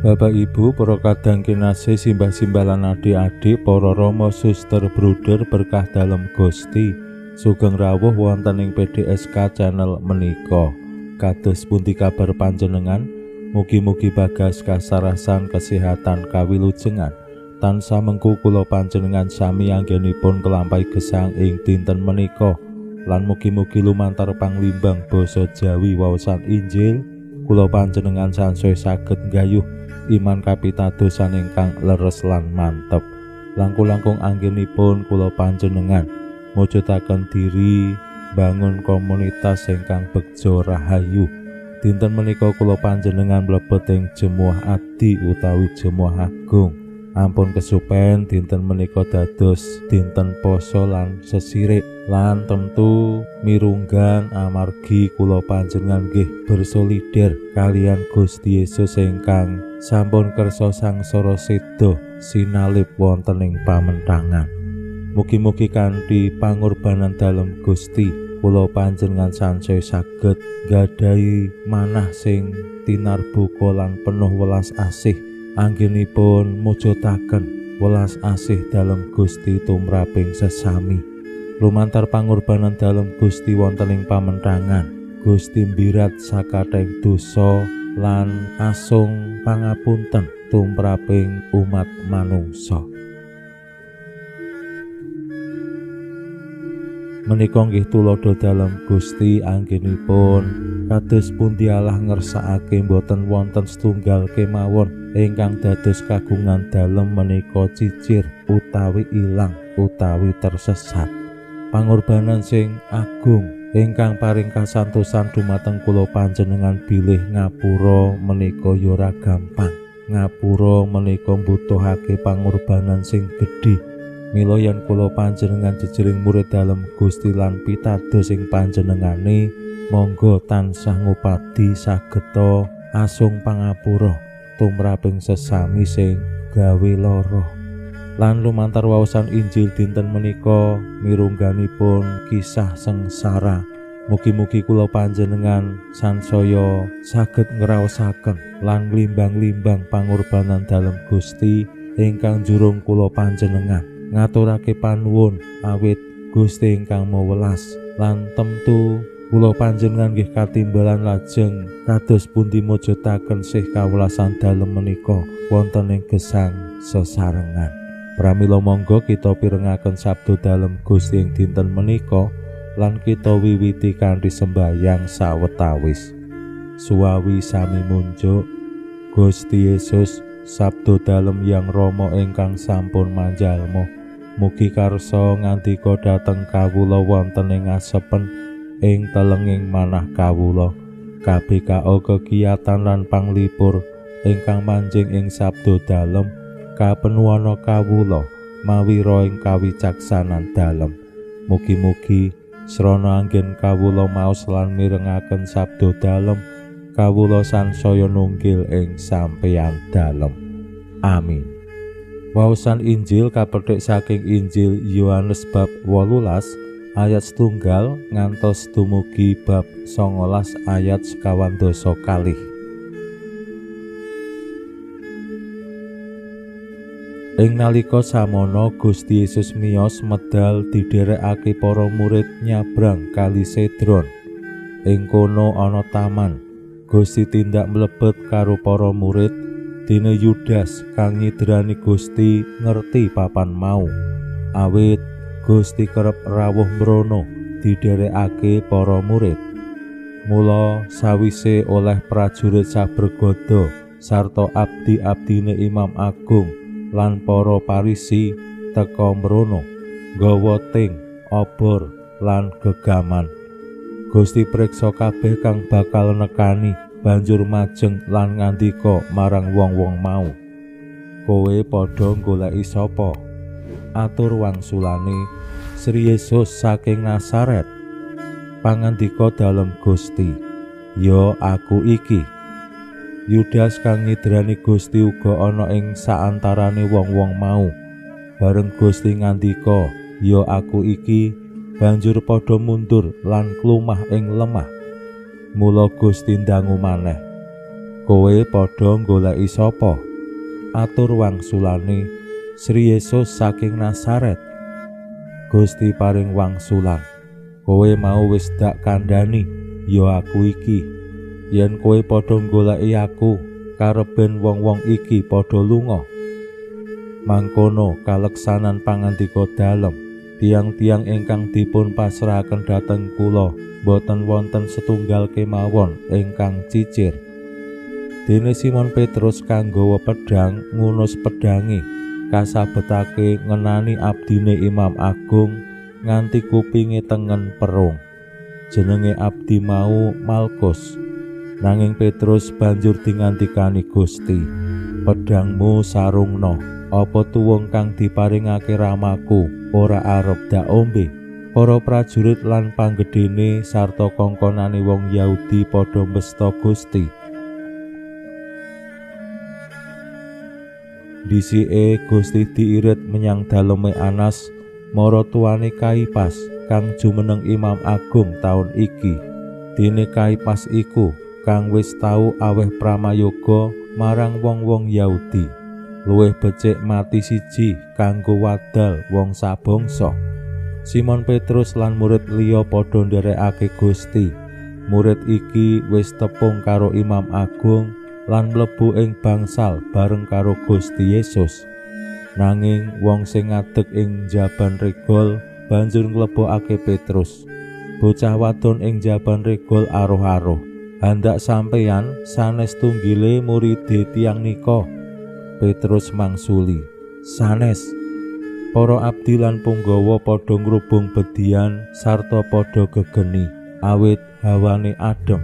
Bapak Ibu, para kadang kinasih, simbah-simbah lan adik-adik, para rama, suster, bruder berkah dalem Gusti, sugeng rawuh wonten ing PDSK channel menika. Kados pundi kabar panjenengan? Mugi-mugi bagas kasarasan kesehatan kawilujengan. Tansah mengku kula panjenengan sami anggenipun kelampahi gesang ing dinten menika. Lan mugi-mugi lumantar panglimbang basa Jawi waosan Injil kula panjenengan sansaya saged nggayuh iman kapitadosan ingkang leres lan mantep. Langkung-langkung anggenipun kula panjenengan mujudaken diri bangun komunitas ingkang begja rahayu. Dinten menika kula panjenengan mlebet ing Jemuah Adi utawi Jemuah Agung. Ampun kesupen dinten menika dados dinten poso lan sesirik lan tentu mirunggan amargi kula panjenengan nggih bersolider kalian Gusti Yesus ingkang sampun kersa sangsara seda sinalib wonten ing pamentangan. Mugi-mugi kanthi pangorbanan dalem Gusti kula panjenengan sansaya saged nggadahi manah sing tinarbuka lan penuh welas asih. Anggenipun mujudaken welas asih dalem Gusti tumraping sesami. Lumantar pangorbanan dalem Gusti wonten ing pamentangan, Gusti mbirat sakathahing dosa lan asung pangapunten tumraping umat manungsa. Menika nggih tuladha dalem Gusti anggenipun kados pundi Allah ngersakake boten wonten setunggal kemawon ingkang dados kagungan dalem menika cicir utawi ilang utawi tersesat. Pangorbanan sing agung ingkang paring kasantosan dumateng kula panjenengan bilih ngapura menika ya ora gampang. Ngapura menika mbutuhake pangorbanan sing gedhe. Mila yen kula panjenengan jejering murid dalem Gusti lan pitados ing panjenengane, monggo tansah ngupadi sageta asung pangapura tumraping sesami sing gawe lara. Lan lumantar waosan Injil dinten menika mirungganipun kisah sengsara. Mugi-mugi kula panjenengan sansaya saged ngraosaken lan limbang-limbang pangorbanan dalem Gusti ingkang jurung kula panjenengan ngaturake panuwun awit Gusti ingkang maha welas lan temtu kula panjenengan nggih katimbalan lajeng kados pundi mujudaken sih kawelasan dalem menika wonten ing gesang sesarengan. Pramila monggo kita pirengaken sabda dalem Gusti ing dinten menika lan kita wiwiti kanthi sembahyang sawetawis. Suwawi sami munjuk Gusti Yesus, sabda dalem Yang Rama ingkang sampun manjalma, mugi karsa ngandika dhateng kawula wonten ing asepen ing telenging manah kawula. KBKO kegiatan lan panglipur ingkang manjing ing sabda dalem kapenuwana kawula mawi ing kawicaksanan dalem. Mugi-mugi srana anggen kawula maos lan mirengaken sabda dalem, kawula sansaya nunggil ing sampeyan dalem. Amin. Waosan Injil kapethik saking Injil Yohanes bab 18 ayat 1 ngantos dumugi bab 19 ayat 22. Ing nalika samono Gusti Yesus miyos medal didherekake para murid nyabrang kali Sedron. Ing kono ana taman. Gusti tindak mlebet karo para murid, dene Yudas kang nyidrani Gusti ngerti papan mau. Awit Gusti kerep rawuh mrono didherekake para murid. Mula sawise oleh prajurit sabregoda sarta abdi-abdine Imam Agung lan para Parisi teka mrono nggawa ting, obor lan gegaman. Gusti priksa kabeh kang bakal nekani, banjur majeng lan ngandika marang wong-wong mau, "Kowe padha goleki sapa?" Atur wangsulane, Sri Yesus saking Nazaret. Pangandika dalem Gusti, "Ya aku iki." Yudas kang ngidrani Gusti uga ana ing saantarane wong-wong mau. Bareng Gusti ngandika, "Ya aku iki," banjur padha mundur lan klumah ing lemah. Mula Gusti ndangu maneh, "Kowe padha goleki sapa?" Atur wangsulane, Sri Yesus saking Nazaret. Gusti paring wangsulan, "Kowe mau wis dak kandhani, ya aku iki. Yen kowe padha goleki aku, kareben wong-wong iki padha lunga." Mangkono kaleksanan pangandika dalem, tiang-tiang ingkang dipun pasrahaken dhateng kula boten wonten setunggal kemawon ingkang cicir. Dene Simon Petrus kang gawa pedhang ngunus pedhange, kasabetake ngenani abdine Imam Agung nganti kupinge tengen perung. Jenenge abdi mau Malkus. Nanging Petrus banjur dingantikani Gusti, "Pedhangmu sarungno, apa tuwung kang diparingake ramaku ora arep dak ombe?" Para prajurit lan panggedhene sarta kongkonane wong Yahudi padha mbesta Gusti. Dhisike Gusti diirit menyang daleme Anas, maratuwane Kaipas kang jumeneng Imam Agung taun iki. Dene Kaipas iku kang wis tau aweh pramayoga marang wong-wong Yahudi. Luwih becik mati siji kanggo wadal wong sabangsa. Simon Petrus lan murid liya padha nderekake Gusti. Murid iki wis tepung karo Imam Agung lan mlebu ing bangsal bareng karo Gusti Yesus. Nanging wong sing ngadeg ing jaban regol banjur nglebokake Petrus. Bocah wadon ing jaban regol aruh-aruh, "Handak sampeyan sanes tunggile muride tiyang nika." Petrus mangsuli, "Sanes." Para abdi lan punggawa padha ngrubung bedian sarta padha gegeni awit hawane adem.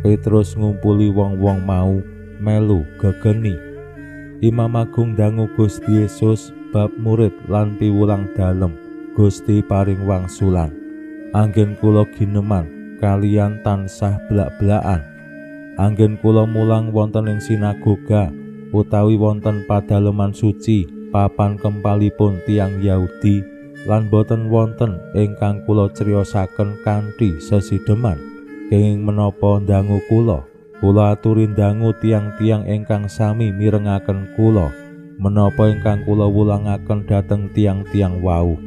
Petrus ngumpuli wong-wong mau melu gegeni. Imam Agung dangu Gusti Yesus bab murid lan piwulang dalem. Gusti paring wangsulan, "Anggen kula gineman kalian tansah blak-blakan. Anggen kula mulang wonten ing sinagoga utawi wonten padaleman suci papan kempalipun tiyang Yahudi lan boten wonten ingkang kula criyosaken kanthi sesideman. Kenging menapa ndangu kula? Kula aturi ndangu tiyang-tiyang ingkang sami mirengaken kula menapa ingkang kula wulangaken dhateng tiyang-tiyang wau.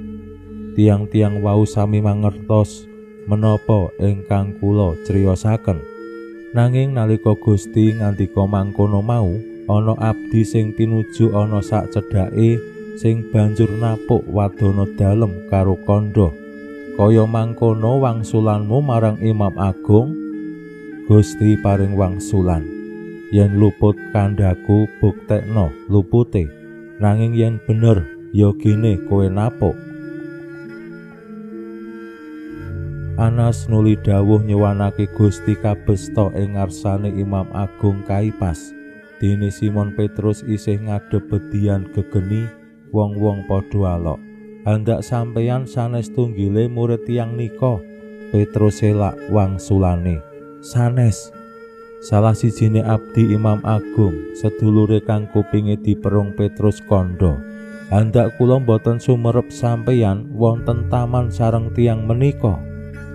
Tiyang-tiyang wau sami mangertos menapa ingkang kula criyosaken." Nanging nalika Gusti ngandika mangkono mau, ana abdi sing pinuju ana sak cedhake sing banjur napuk wadana dalem karo kandha, "Kaya mangkono wangsulanmu marang Imam Agung?" Gusti paring wangsulan, "Yen luput kandhaku buktekno lupute, nanging yen bener ya gene kowe napuk." Anas nuli dawuh nyuwanake Gusti kabesta ing ngarsane Imam Agung Kaipas. Dene Simon Petrus isih ngadhep bedian gegeni, wong-wong padha alok, "Handak sampeyan sanes tunggile murid tiyang nika?" Petrus selak wangsulane, "Sanes." Salah sijine abdi Imam Agung, sedulure kang kupinge diperung Petrus kandha, "Handak kula mboten sumerep sampeyan wonten taman sareng tiyang menika?"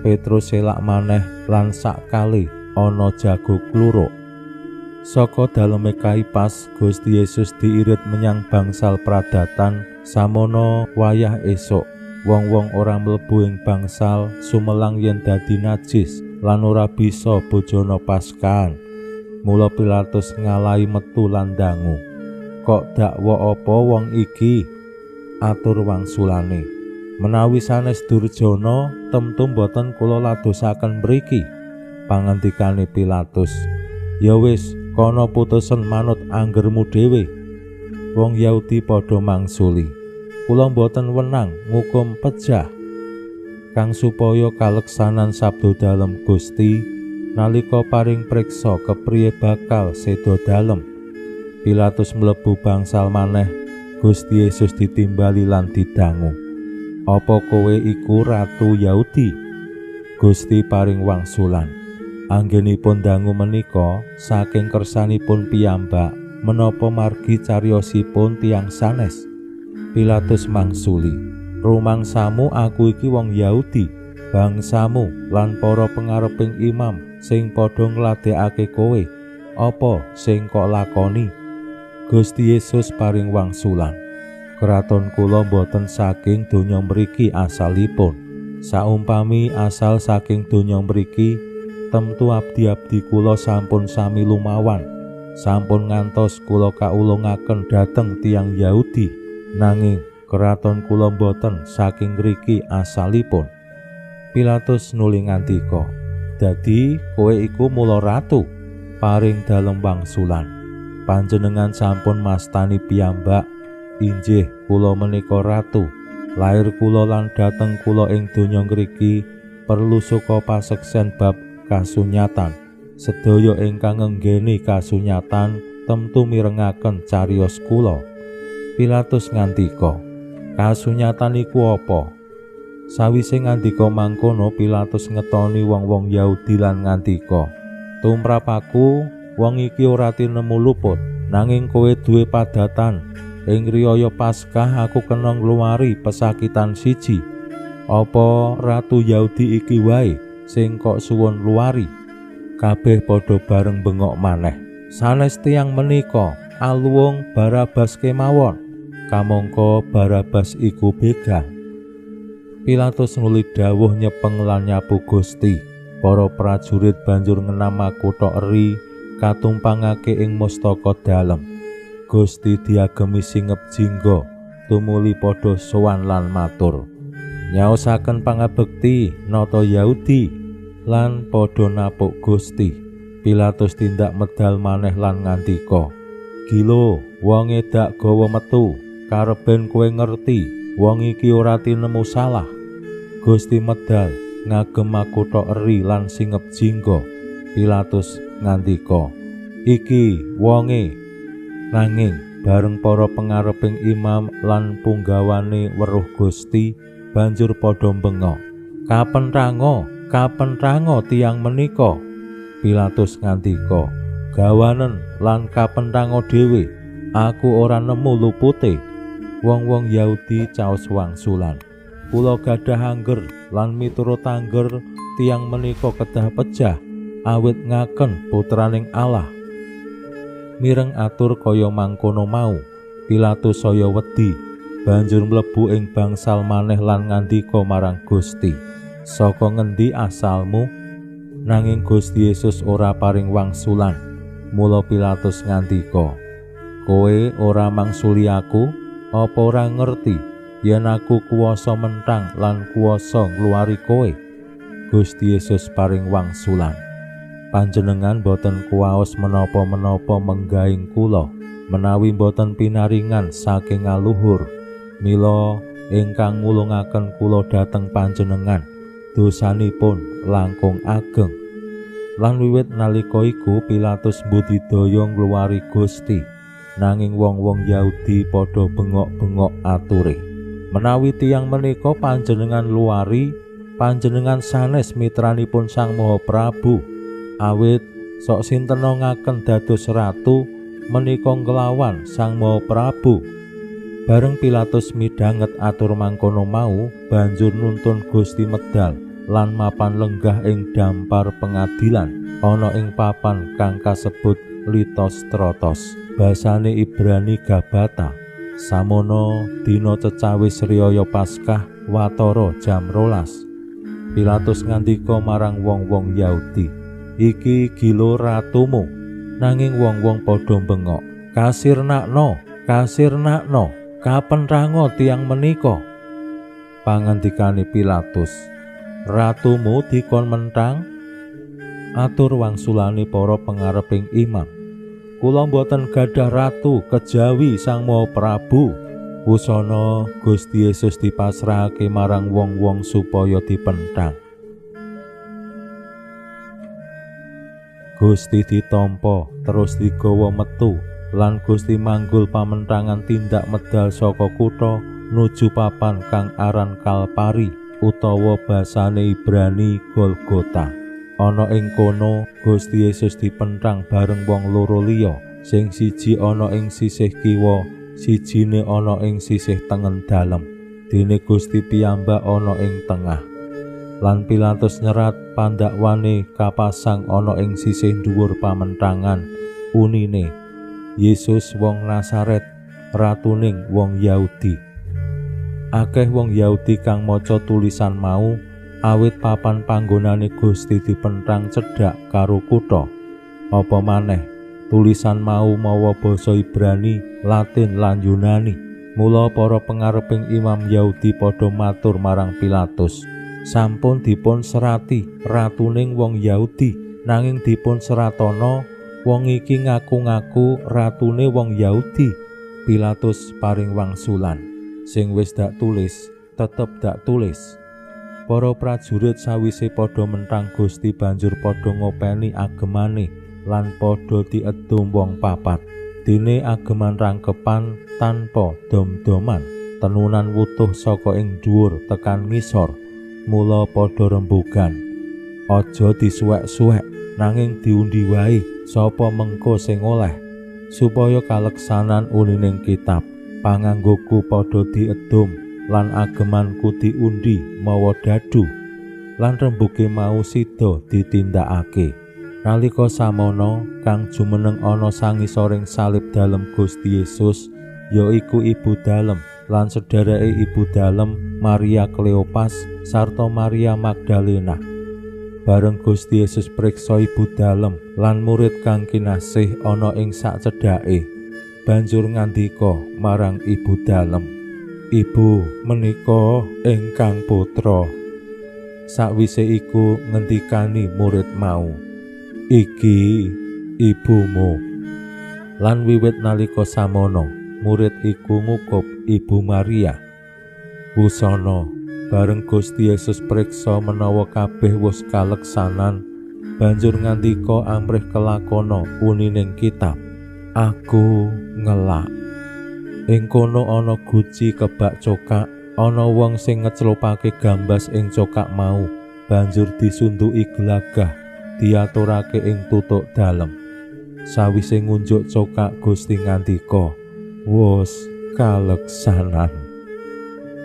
Petrus selak maneh lan sakali ana jago kluruk. Saka daleme Kaipas, Gusti Yesus diirit menyang bangsal pradatan samono wayah esuk. Wong-wong ora mlebu ing bangsal sumelang yen dadi najis lan ora bisa bojona Paskahan. Mula Pilatus ngalahi metu lan dangu, "Kok dakwa apa wong iki?" Atur wangsulane, "Menawi sanes durjana, temtu mboten kula ladosaken mriki." Pangandikane Pilatus, "Ya wis, kono putusen manut anggermu dhewe." Wong Yahudi padha mangsuli, "Kula mboten wenang ngukum pejah." Kang supaya kaleksanan sabda dalem Gusti nalika paring priksa kepriye bakal seda dalem. Pilatus mlebu bangsal maneh Gusti Yesus ditimbali lan didangu, "Apa kowe iku ratu Yahudi?" Gusti paring wangsulan, anggenipun dangu menika saking kersanipun piyambak menapa margi cariyosipun tiyang sanes. Pilatus mangsuli, "Rumangsamu aku iki wong Yahudi, bangsamu lan para pengareping imam sing padha ngladekake kowe, apa sing kok lakoni?" Gusti Yesus paring wangsulan, "Kraton kula boten saking donya mriki asalipun. Saumpami asal saking donya mriki, temtu abdi-abdi kula sampun sami lumawan, sampun ngantos kula kaulungaken dhateng tiyang Yahudi. Nanging kraton kula boten saking mriki asalipun." Pilatus nuli ngandika, "Dadi kowe iku mula ratu?" Paring dalem wangsulan, "Panjenengan sampun mastani piyambak, injih kula menika ratu. Lair kula lan dhateng kula ing donya ngriki perlu saka paseksen bab kasunyatan. Sedaya ingkang ngenggeni kasunyatan temtu mirengaken cariyos kula." Pilatus ngandika, "Kasunyatan iku apa?" Sawise ngandika mangkono, Pilatus ngetoni wong-wong Yahudi lan ngandika, "Tumrap aku wong iki ora tinemu luput, nanging kowe duwe padatan. Ing riyaya Paskah aku kena ngluwari pesakitan siji. Apa ratu Yahudi iki wae sing kok suwun luwari?" Kabeh padha bareng bengok maneh, "Sanes tiyang menika, aluwung Barabas kemawon." Kamangka Barabas iku begal. Pilatus nuli dawuh nyepeng lan nyapu Gusti. Para prajurit banjur ngenam makutha eri katumpangake ing mustaka dalem. Gusti diagemi singep jingga, tumuli padha sowan lan matur, "Nyaosaken pangabekti nata Yahudi," lan padha napuk Gusti. Pilatus tindak medal maneh lan ngandika, "Gilo, wonge dak gawa metu, kareben kowe ngerti wong iki ora tinemu salah." Gusti medal ngagem makutha eri lan singep jingga. Pilatus ngandika, "Iki wonge." Nanging bareng para pengareping imam lan punggawane weruh Gusti, banjur padha bengok, "Kapenthango, kapenthango tiyang menika." Pilatus ngandika, "Gawanen lan kapenthango dhewe, aku ora nemu lupute." Wong-wong Yahudi caos wangsulan, "Kula gadah angger lan miturut angger tiyang menika kedah pejah, awit ngaken putraning Allah." Mireng atur kaya mangkono mau, Pilatus saya wedi, banjur mlebu ing bangsal maneh lan ngandika marang Gusti, "Saka ngendi asalmu?" Nanging Gusti Yesus ora paring wangsulan. Mula Pilatus ngandika, "Kowe ora mangsuli aku? Apa ora ngerti yen aku kuwasa mentang lan kuwasa ngluwari kowe?" Gusti Yesus paring wangsulan, "Panjenengan boten kuwaos menapa-menapa menggaing kula menawi boten pinaringan saking aluhur. Mila ingkang ngulungaken kula dhateng panjenengan dosanipun langkung ageng." Lan wiwit nalika iku Pilatus mbudidaya ngluwari Gusti. Nanging wong-wong Yahudi padha bengok-bengok ature, "Menawi tiyang menika panjenengan luwari, panjenengan sanes mitranipun Sang Maha Prabu. Awit sok sinten ngaken dados ratu menika nglawan Sang Maha Prabu." Bareng Pilatus midhanget atur mangkono mau, banjur nuntun Gusti medal lan mapan lenggah ing dampar pengadilan ana ing papan kang kasebut Litostrotos, basane Ibrani Gabata. Samono dina cecawis riyaya Paskah watara jam 12. Pilatus ngandika marang wong-wong Yahudi, "Iki gilo ratumu." Nanging wong-wong padha bengok, "Kasirnakno, kasirnakno, kapenthango tiyang menika." Pangandikane Pilatus, "Ratumu dikon mentang?" Atur wangsulane para pengareping imam, "Kula mboten gadah ratu kejawi Sang Maha Prabu." Wusana Gusti Yesus dipasrahake marang wong-wong supaya dipenthang. Gusti ditampa terus digawa metu Lan Gusti manggul pamentangan tindak medal saka kutha nuju papan kang aran Kalpari utawa basane Ibrani Golgota. Ana ing kono Gusti Yesus dipentang bareng wong loro liya, sing siji ana ing sisih kiwa, sijine ana ing sisih tengen dalem. Dene Gusti piyambak ana ing tengah. Lan Pilatus nyerat pandakwane kapasang ana ing sisih dhuwur pamentangan, unine, Yesus wong Nasaret, ratuning wong Yahudi. Akeh wong Yahudi kang maca tulisan mau, awit papan panggonane Gusti dipentang cedhak karo kutha. Apa maneh tulisan mau mawa basa Ibrani, Latin lan Yunani. Mula para pengareping imam Yahudi padha matur marang Pilatus, sampun dipun serati ratuning wong Yahudi, nanging dipun seratana wong iki ngaku-ngaku ratune wong Yahudi. Pilatus paring wangsulan, sing wis dak tulis tetep dak tulis. Para prajurit sawise padha mentang Gusti banjur padha ngopeni agemane lan padha diedum wong papat. Dene ageman rangkepan tanpa dom-doman, tenunan wutuh saka ing dhuwur tekan ngisor. Mula padha rembugan, aja disuwek-suwek, nanging diundi wae sapa mengko sing oleh, supaya kaleksanan unining kitab. Panganggoku padha diedum lan agemanku diundi mawa dadu. Lan rembuge mau sida ditindakake. Nalika samono kang jumeneng ana sangisoring salib dalem Gusti Yesus, yaiku ibu dalem lan sedereke ibu dalem Maria Kleopas sarta Maria Magdalena. Bareng Gusti Yesus priksa ibu dalem lan murid kang kinasih ana ing sacedhake, banjur ngandika marang ibu dalem, "Ibu, menika ingkang putra." Sakwise iku ngendikani murid mau, "Iki ibumu." Lan wiwit nalika samono murid iku ngukup Ibu Maria. Wusana bareng Gusti Yesus priksa menawa kabeh wis kaleksanan, banjur ngandika amrih kelakona unining kitab, "Aku ngelak." Ing kono ana guci kebak cokak, ana wong sing ngeclupake gambas ing cokak mau, banjur disunduki glagah diaturake ing tutuk dalem. Sawise ngunjuk cokak, Gusti ngandika, "Wos kaleksanan."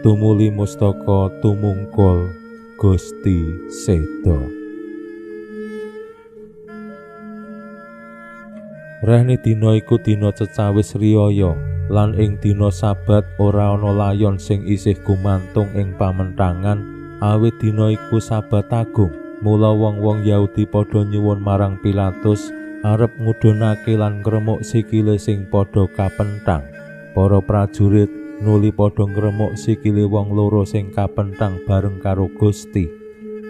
Tumuli mustaka tumungkul Gusti seda. Rehne dina iku dina cecawis riyaya, lan ing dina Sabat ora ana layon sing isih gumantung ing pamentangan, awit dina iku Sabat agung. Mula wong-wong Yahudi padha nyuwun marang Pilatus arep ngudhunake lan ngremuk sikile sing padha kapentang. Para prajurit nuli padha ngremuk sikile wong loro sing kapentang bareng karo Gusti.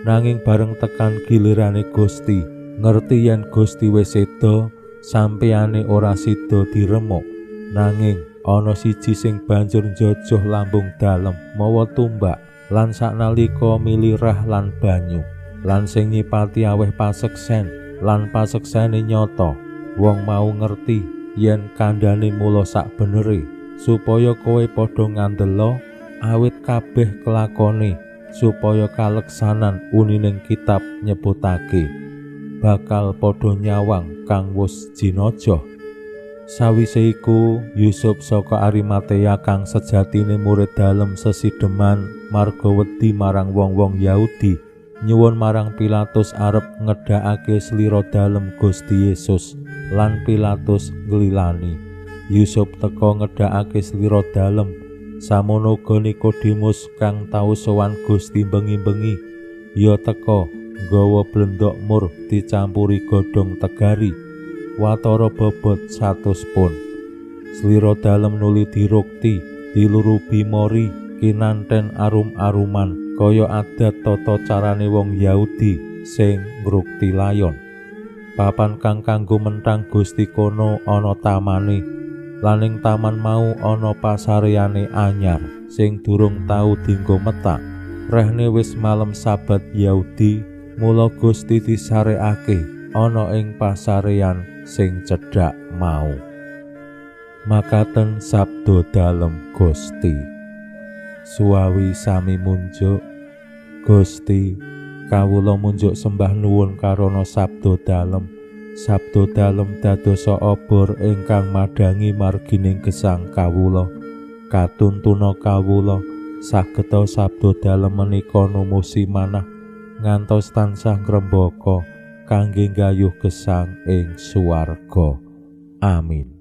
Nanging bareng tekan gilirane Gusti, ngerti yen Gusti wis seda, sampeyane ora sida diremuk. Nanging ana siji sing banjur njojoh lambung dalem mawa tumbak lan saknalika milirah lan banyu, lan sing nyipati aweh paseksen lan paseksene nyata. Wong mau ngerti yen kandhane mula sak benere, supaya kowe padha ngandela awit kabeh kelakone, supaya kaleksanan unining kitab nyebutake bakal padha nyawang kang wis jinaja. Sawise iku Yusuf saka Arimatea kang sejatine murid dalem sesideman marga wedi marang wong-wong Yahudi, nyuwun marang Pilatus arep ngedhakake slira dalem Gusti Yesus, lan Pilatus nglilani. Yusuf teka ngedhakake slira dalem. Samono uga Nikodemus kang tau sowan Gusti bengi-bengi, ya teka nggawa blendok mur dicampuri godhong tegari, watara bobot 100 pun. Slira dalem nuli dirukti, dilurubi mori, kinanten arum-aruman kaya adat tata carane wong Yahudi sing ngrukti layon. Papan kang kanggo mentang Gusti kono ana tamane, lan ing taman mau ana pasareane anyar sing durung tau dinggo metak. Rehne wis malem Sabat Yahudi, mula Gusti disarekake ana ing pasarean sing cedhak mau. Makaten sabda dalem Gusti. Suwawi sami munjuk. Gusti, kawula munjuk sembah nuwun karana sabda dalem. Sabda dalem dadosa obor ingkang madhangi margining gesang kawula. Katuntuna kawula sageta sabda dalem menika numusi manah ngantos tansah ngrembaka kangge nggayuh gesang ing swarga. Amin.